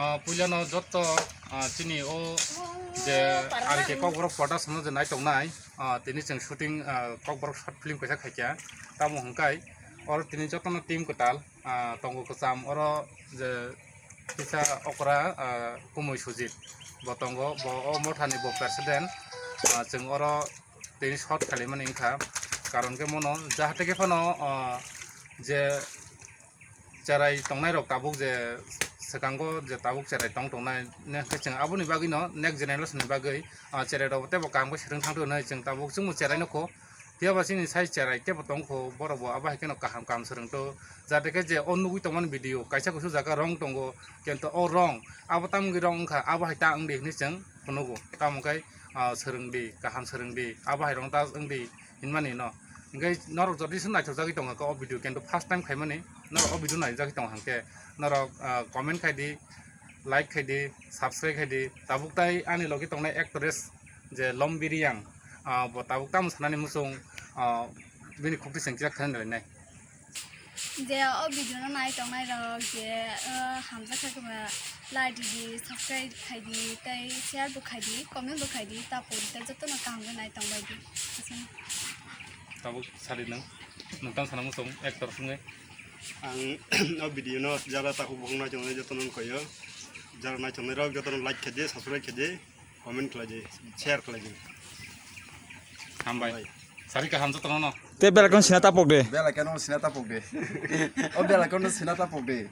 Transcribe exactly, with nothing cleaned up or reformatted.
Ah, puilano jotto, ah, chini o je R K Kokborok Production no je naitongnai, ah, tini chwng shooting, ah, Kokborok short film kaisa khaikha, tamo hwnkhai oro tini jotono team kwtal, ah, tongo kwcham, oro je kisa okra, ah, Kumui Sujit bo tongo, bo o mothani bo president, ah, chwng oro tini short khalimani wngkha, karon khe mono jahate khe phano, ah, je cherai tongnai rok tabuk je swkango je tabuk cherai tong tongnai, ne hwnkhe chwng aboni bagwino next generation ni bagwi, ah, cherai rok teibo kaham khe swrwng thangtwi hwnwi chwng tabuk chwngbo cherai nukho. Phiya ba chini sai cherai teibo tongkho, borok bo abo hai kheno kaham kaham swrwngtwi, jate khe je o nugwi tongmani video kaisa kusu jaga wrong tongo, kintu o wrong abo tamogwi wrong wngkha, abo hai ta wngdi hwnwi chwng phunugo, tamo khe, ah, swrwngdi, kaham swrwngdi, abo hai wrong ta wngdi. Hinmani no. Hingke norok jodi se naithok jagwi tongkha o video, kintu first time khaimani norok o video naijagwi tongkha hingke norok, ah, comment khaidi, like khaidi, subscribe khaidi. Tabuk tai ani logi tongnai actress je Lombiriang, ah, bo tabuk tamo sanani muchung, ah, bini khukti sengkijak thani lainai. Je o video no nai tongnai rok je, ah, hamjak khe like di, subscribe khaidi, tei share bo khaidi, comment bo khaidi, ta pori tei jotono kaham khe nai tongbai di. Aswk. Tabuk sadi nang, nang tang sana muchung actor sungwi. Ang o video no jara takhuk bukhuk nai tongnai jotono wngkhaio. Jara nai tongnai rok jotono like khaidi, subscribe khaidi, comment khlaidi, share khlaidi. Hambai. Hambai. Sari kaham jotono no. Te bela kon sina tapok de. Bela kon sina tapok de. O bela kon sina tapok de.